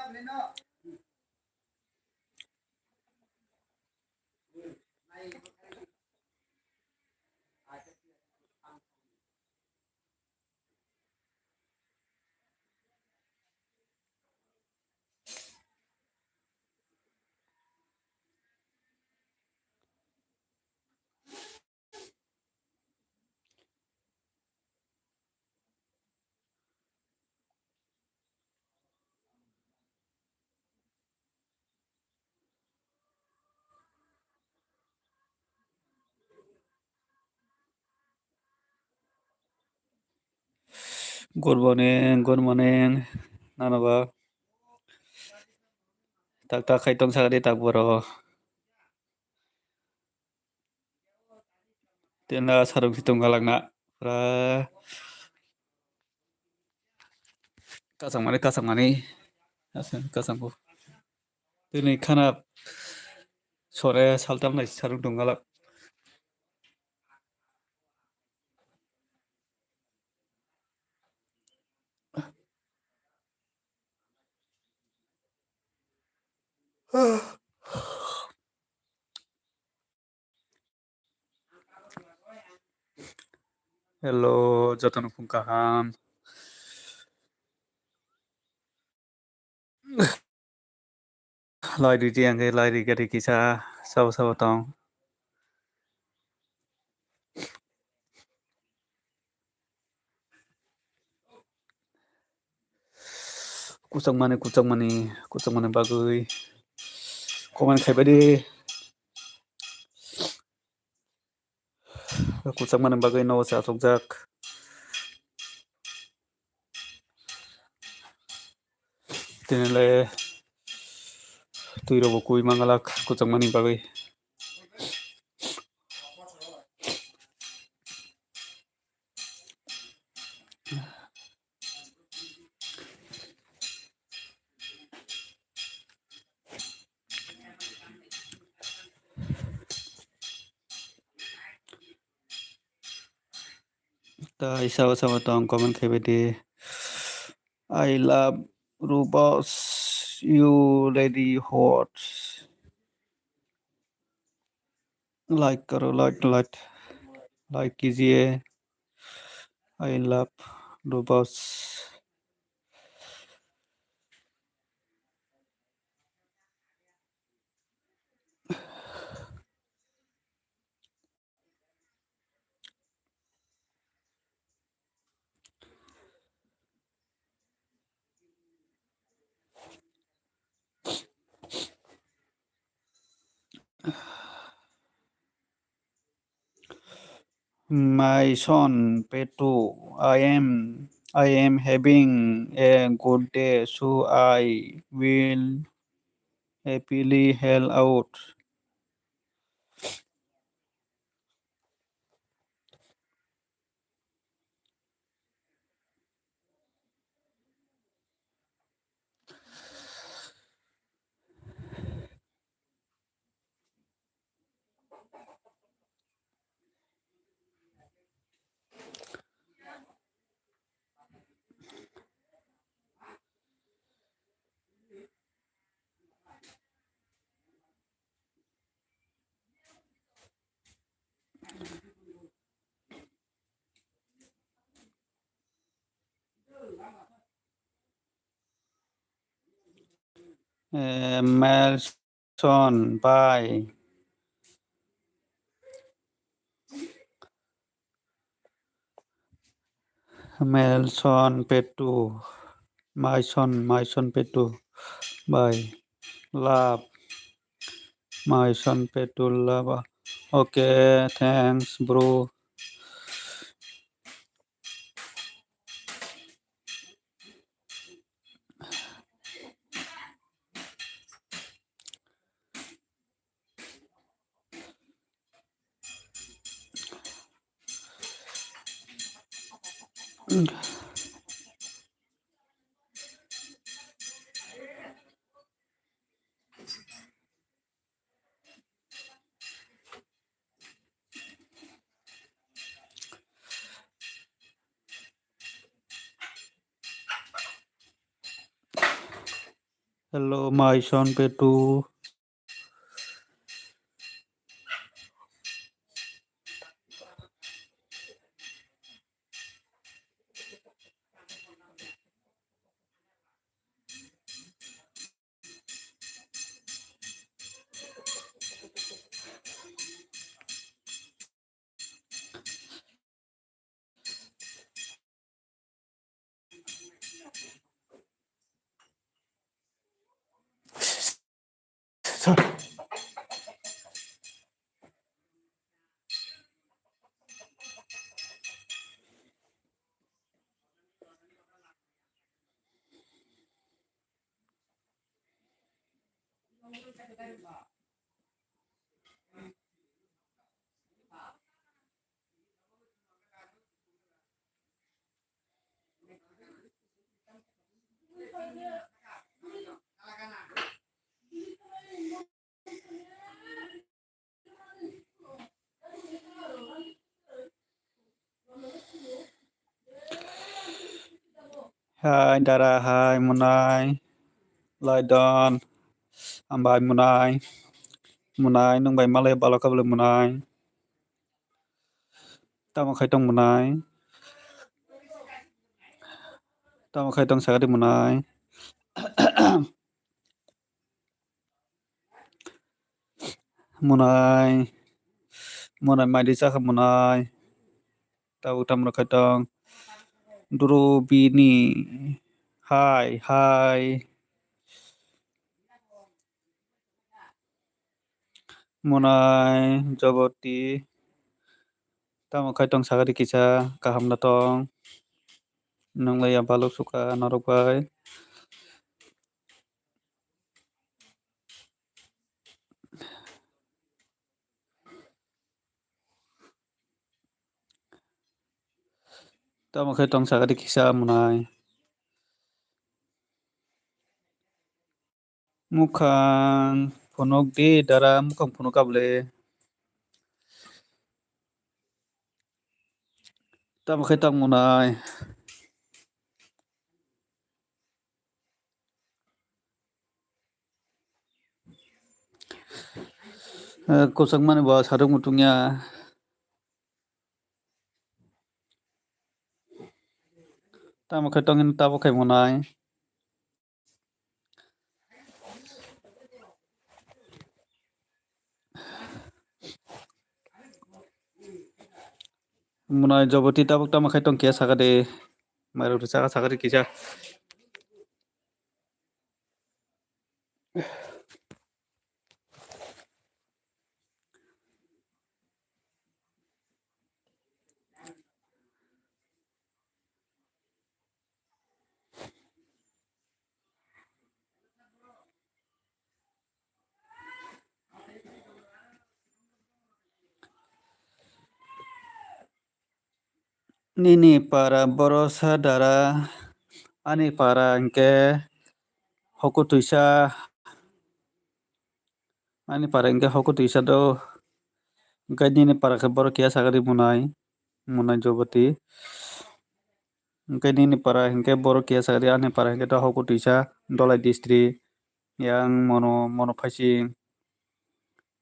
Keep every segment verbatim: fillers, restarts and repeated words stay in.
Good morning, good morning, nanoba. Tak tak khai tong sakadi tak boro. Tenda sarung situng galakna. Pura kasang mani, kasang mani. Kasang, kasang ko. Tini khana sore saltam nai sarung tung galak. Hello, jotono phung kaham. Lai ridi ang khe lai ri gari kisa sabo sabo tong. Kuchukmani, kuchukmani, kuchukmani bagwi comment khaibai di. Kuchukmani bagwi nogo se achukjak. Tini le twi rok bo kui mangalak kuchukmani bagwi. Tai sabo sabo tong comment khaibai di. I love robots, you lady hot. Like karo, like, like, like kijiye. I love robots. My son Petu, I am I am having a good day, so I will happily help out. Eh, Melson, bye. Melson Petu, Maison, Maison Petu, bye. Love, Maison Petu, love. Okay, thanks, bro. Hello, my son Petu. Hai dara, hai Munai, Laidon, hambai Munai, Munai nwng bai malai baloka bwlwi Munai. Tamo khai tong Munai? Tamo khai tong sagadi Munai? Munai, Munai maidi chakha Munai. Tabuk tamo khai tong? Duru bini. Hai, hai. Munai, Joboti. Tamo khai tong sagadi kisa, kaham na tong? Nwnglai ya baluk suka norok bai. Tamo khe tong sagadi kisa Munai. Mukhang phunuk di dara, mukhang phunuk abole. Tamo khe tong Munai? Eh, kwchangmani bo sarung mutung ya. Tamo khe tongin tabo khe Munai? Munai Joboti tabuk tamo khai tong khe saka de. Mairok rwchaka saka de kisa. Nini para borosa dara, ani para hinkhe hoko twisa. Ani para hinkhe hoko twisa do. Hinkhe nini para khe borok kiya sakari Munai, Munai Joboti. Hinkhe nini para hinkhe borok kiya sakari, ani para hinkhe do hoko twisa, Dolai district, yang mono, mono phaising,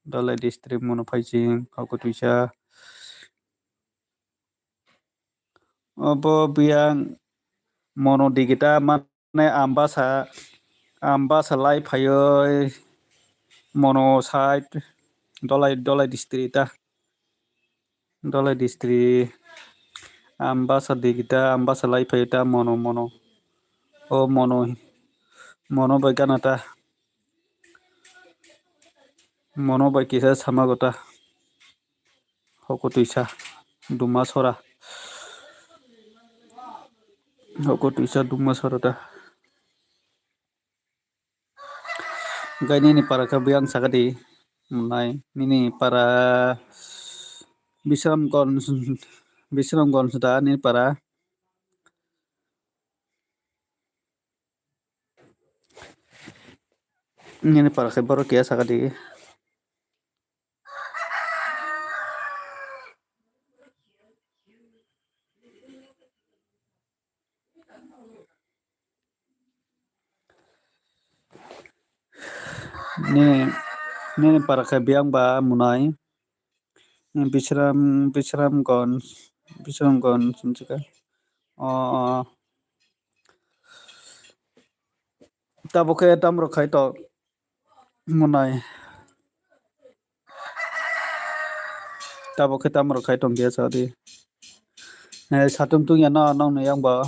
Dolai district mono phaising, hoko twisa. Obo biyang mono digita mane ambasa, ambasa lai phaioi mono side Dolai, Dolai district ta. Dolai district ambasa digita ambasa lai phaioi ta mono, mono. O mono, mono bai gana ta. Mono bai kisa sama gota. Hoko twisa duma sora. Hoko twisa duma sora ta. Gai nini para khe biyang sakadi Munai. Nini para Bisramganj, Bisramganj da nini para. Nini para khe borok kiya sakadi. Nini, nini para khe biyang ba Munai. Bisram, Bisramgonj, Bisramgonj hinjikha. O, o. Tabuk khe tamo rok khai tok Munai. Tabuk khe tamo rok khai tong dia sa di. Eh, satung tung ya no, nong no yang ba.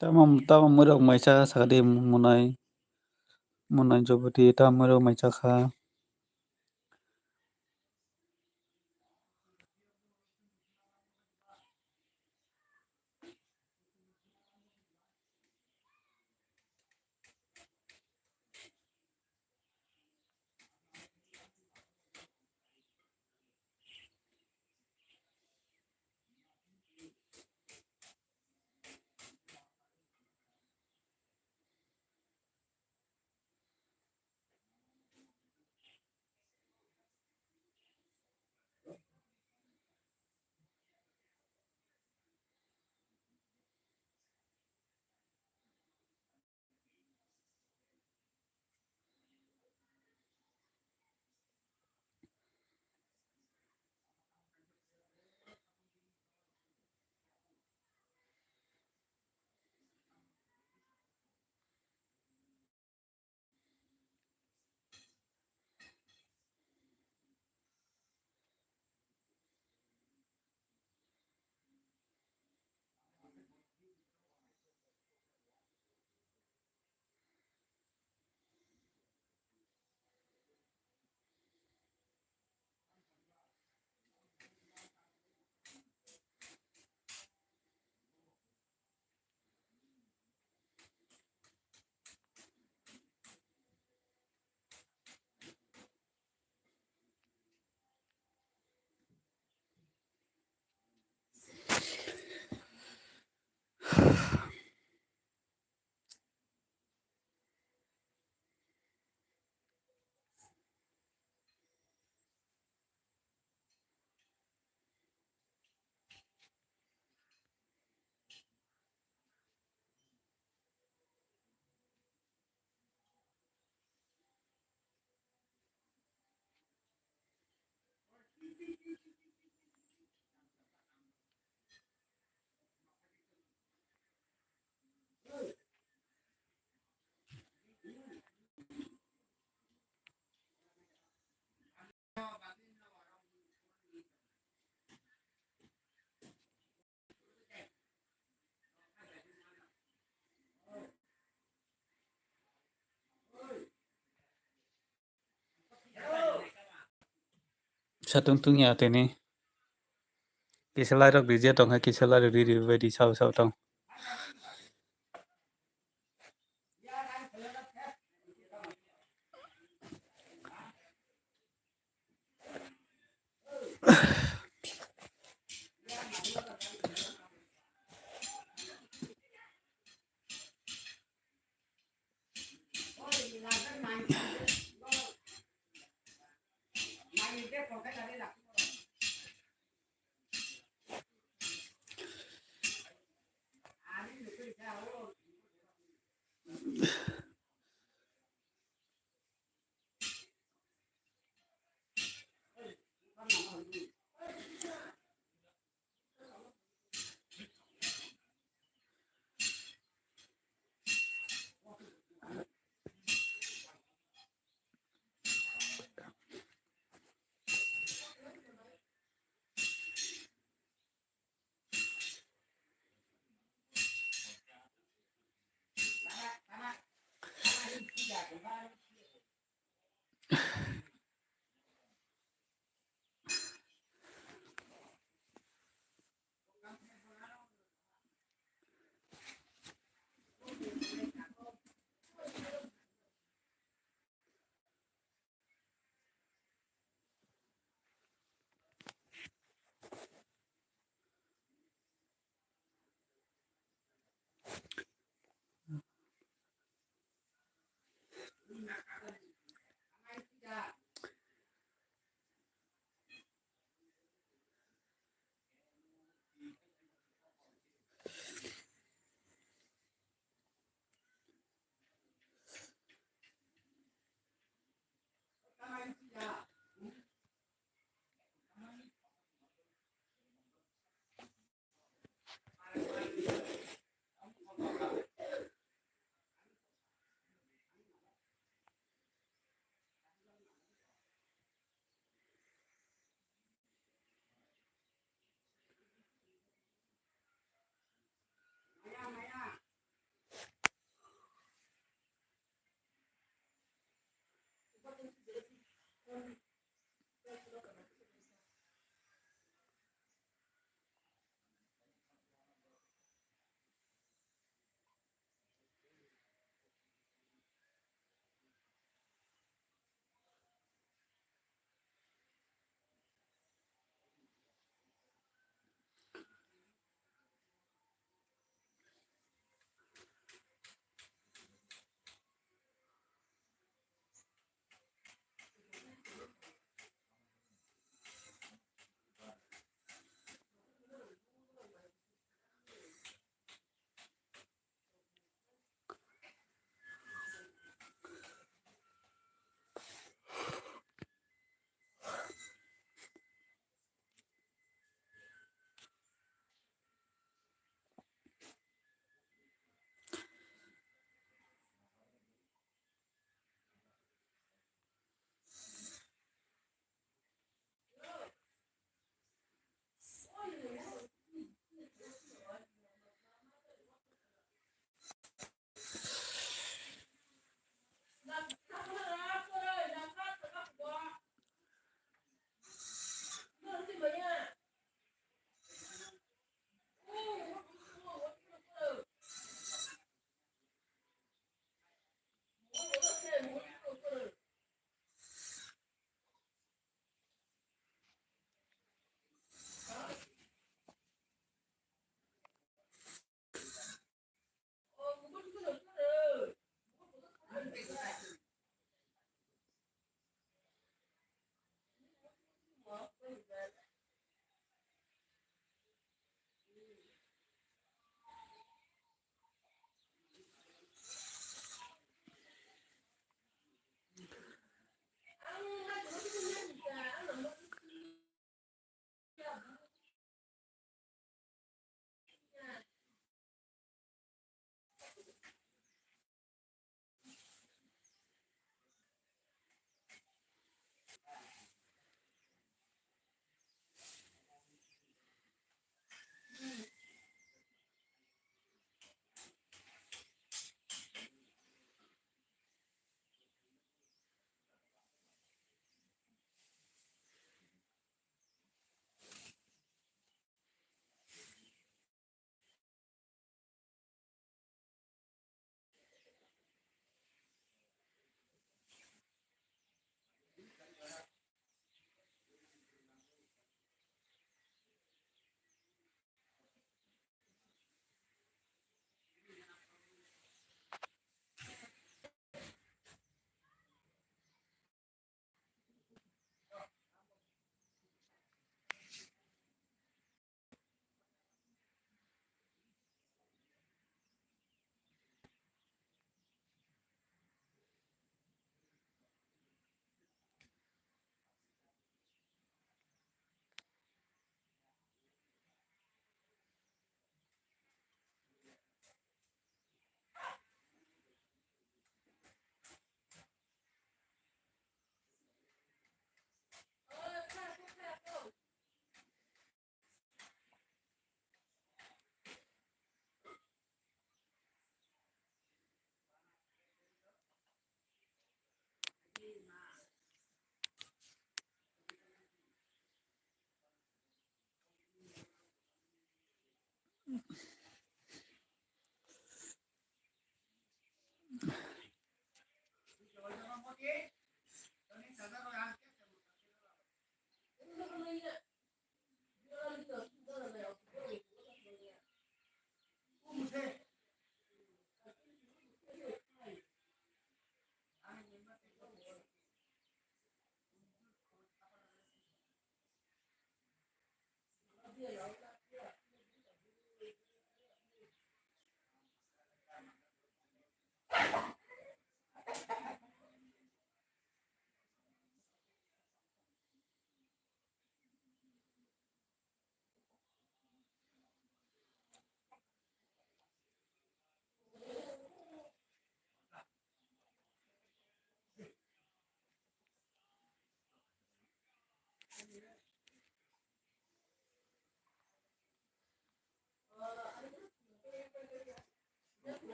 Tamo, tamo mwrwk maisa sakha di Munai, Munai Joboti, tamo mwrwk maisa kha. Satung tungya tini. Kisa lai rok reject tong khe, kisa lai rok riri bai di sao sao tong.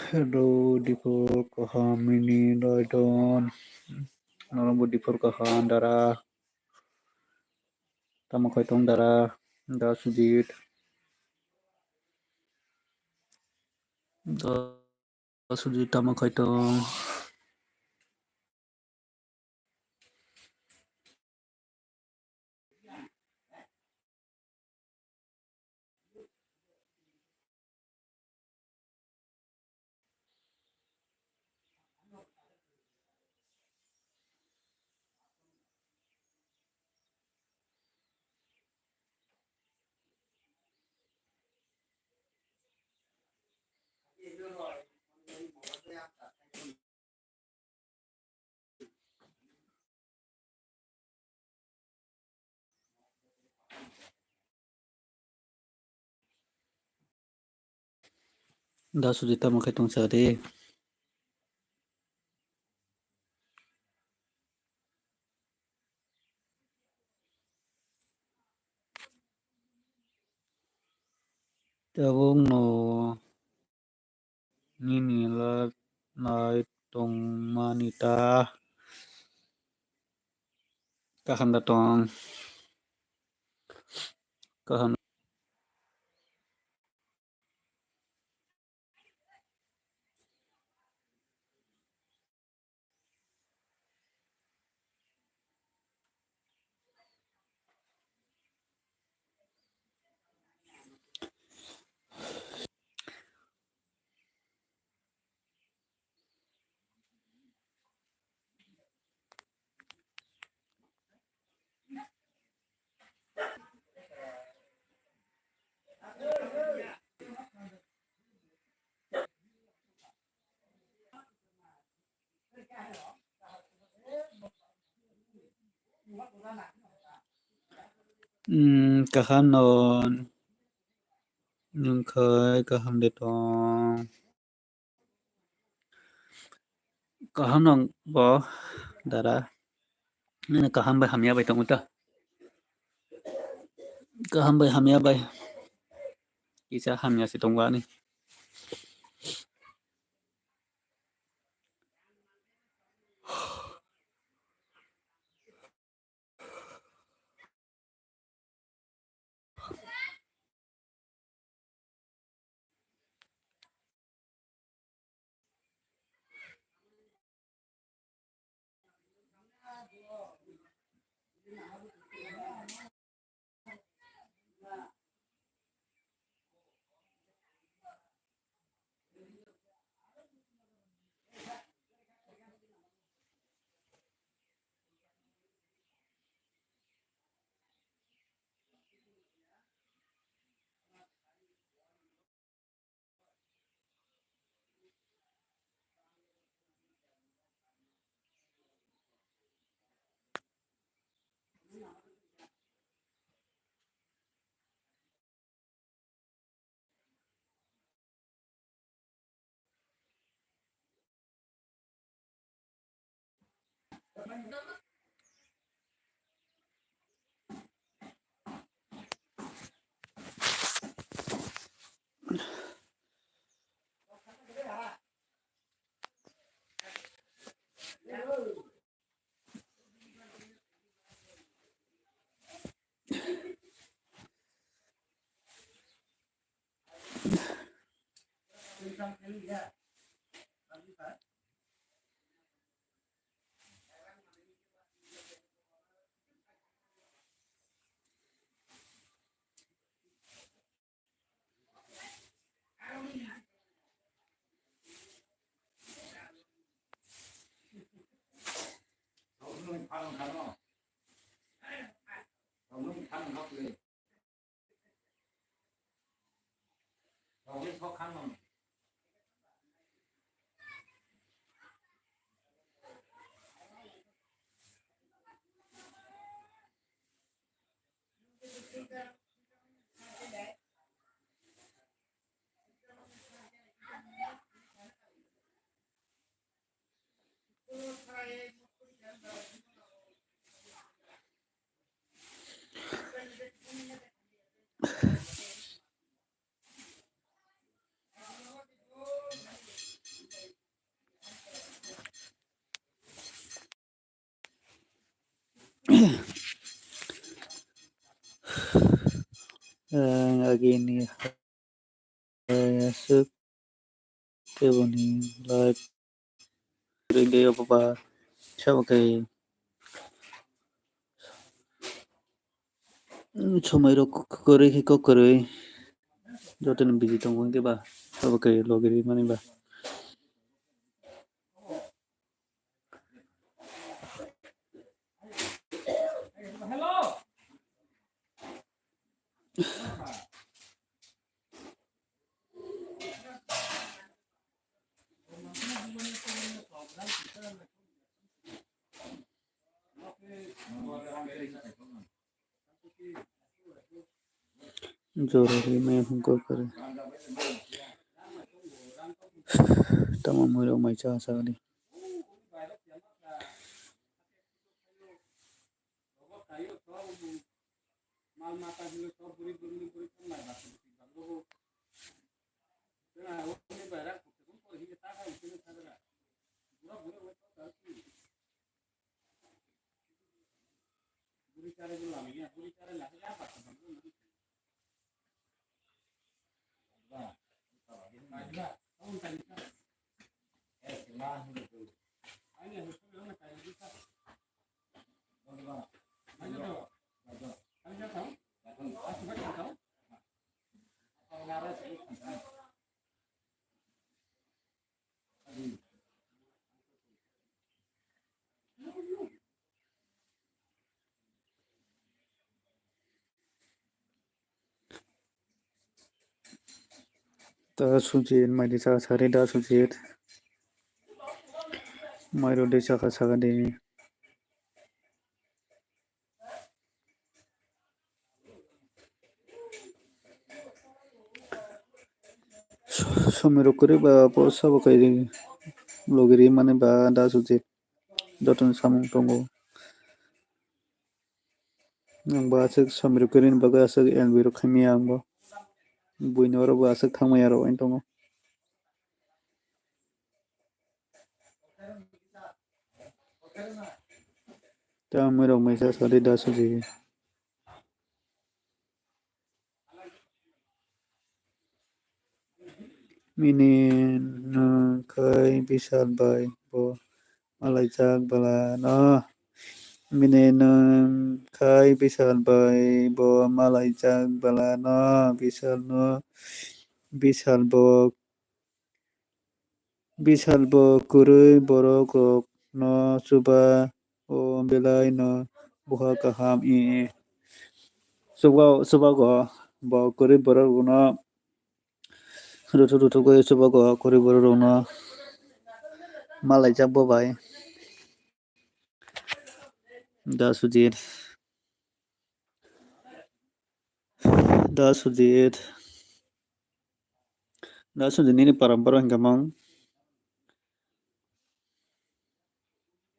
Hello, Dipur kaham nini loidon. Norok bo Dipur kaham dara. Tamo khai tong dara, da Sujit. Da Sujit tamo khai tong. Da Sujit tamo khe tongsa di. Tabuk no nini live nai tongmani ta kaham da tong. Kaham. Hmm, kaham no nung khai kaham de tong. Kaham nang bo dara. Nini kaham bai hamya bai tongo ta. Kaham bai hamya bai. Kisa hamya se tongo ani. eh, agini hai aswk keboni life rwgwi obo ba sabo khe somoi rok kwrwi khe kok kwrwi jotono busy tongo hwnkhe ba sabo khe logi rwmani ba. Jorori maya hwnkhe kwrwi. Tamo mwrwk mai cha sakni. Da Sujit, mai di saka sakni Da Sujit. Mai rw di saka sakni. Somoi rok kwrwi ba po sabo kairing logiri mani ba Da Sujit jotono samung tongo. Ang bo aswk somoi rok kwrwini bagwi aswk enjoy rok khaimaya ang bo. Buini oro bo aswk thangmaya rok wng tongo. Tamo rok mai sa sadi Da Sujit. Bini nwng khai Bishal bai bo malaijak bwlano. Bini nwng khai Bishal bai bo malaijak bwlano. Bishal no, Bishal bo Bishal bo kwrwi borok rok no chuba o belai no buha kaham i chuba, chubago bo kwrwi borok rok no ruthuk ruthugwi chubago kwrwi borok rok no malaijak bo bai. Da Sujit. Da Sujit. Da Sujit nini param borok hingka mang.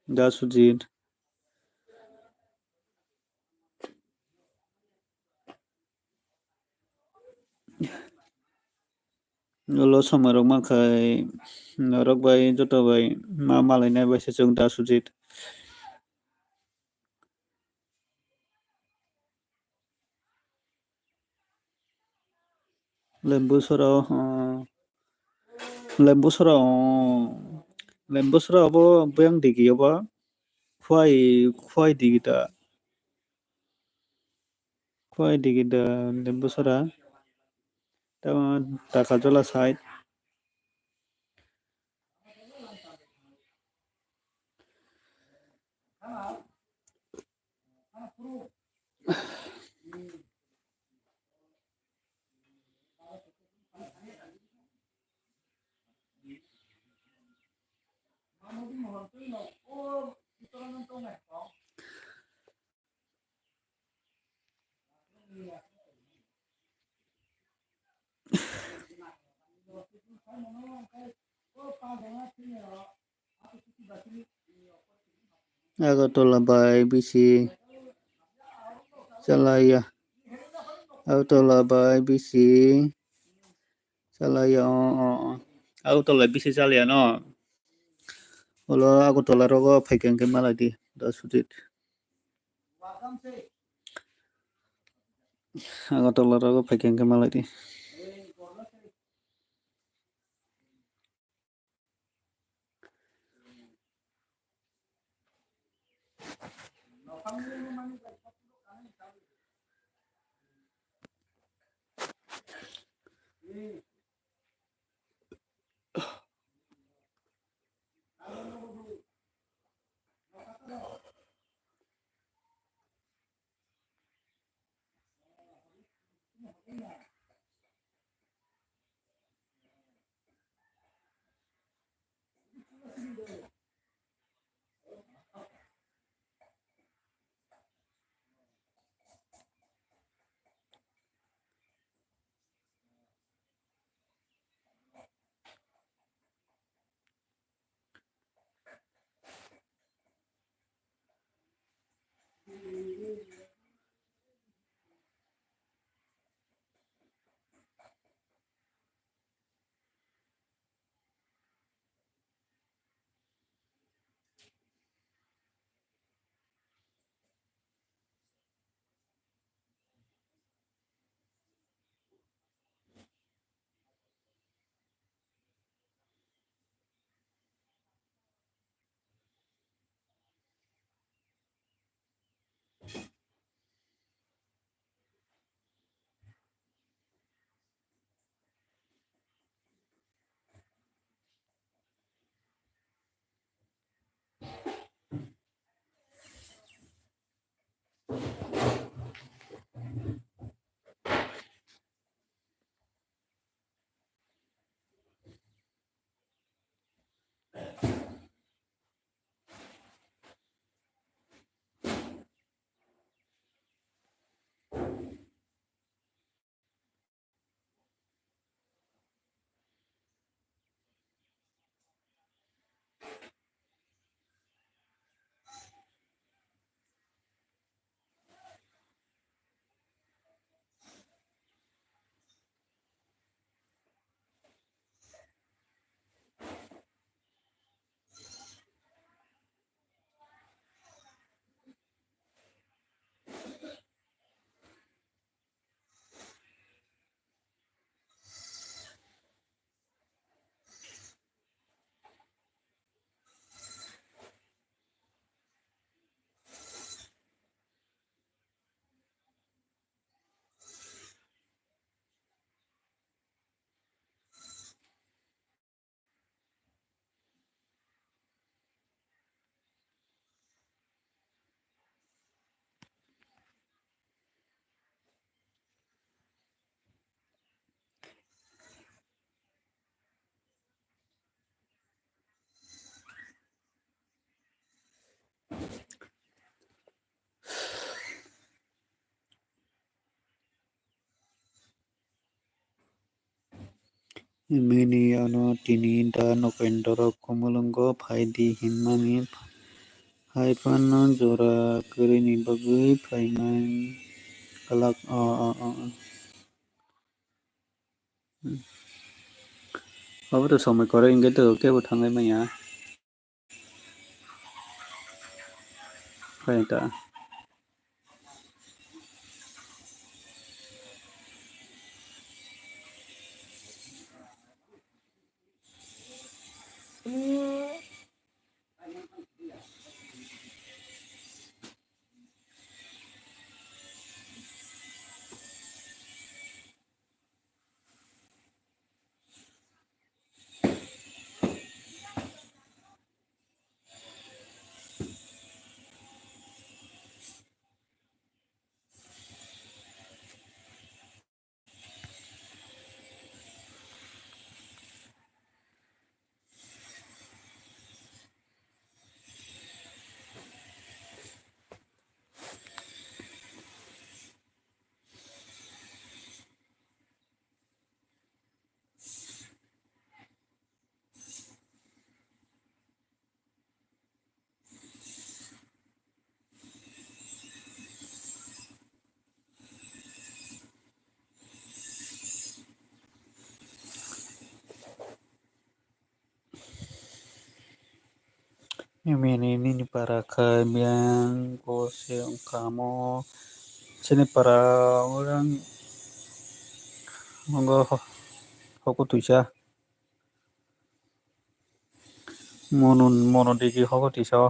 Da Sujit. Ulo somoi rok mankha norok bai joto bai ma malainai bai se chwng Da Sujit. Lembu sora o, lembu sora o, lembu sora obo buyang digi obo. Khwai, khwai digi da. Khwai digi da lembu sora. Tamo taka jola side. Agartala bai bisi chalaiya. Agartala bai bisi chalaiya, o, o, o. Agartala bisi chalaiya no. Ulo Agartala rogo phaikha hwnkhe malai di, Da Sujit. Agartala rogo phaikha hwnkhe malai di. Mini ano tini da Nogendra Kumulungo phai di hinmani, hai phano jora kwrwini bagwi phaimani kwlak. O, o, o, o. Abo to somoi kwrwi hwnkhe to kebo thangwi manya. Kaya ta. Mini nini para kha biyang ko se wngkha mo Chini para orang ngo ho-, hoko tuisa. Mono, mono digi hoko tuisa o.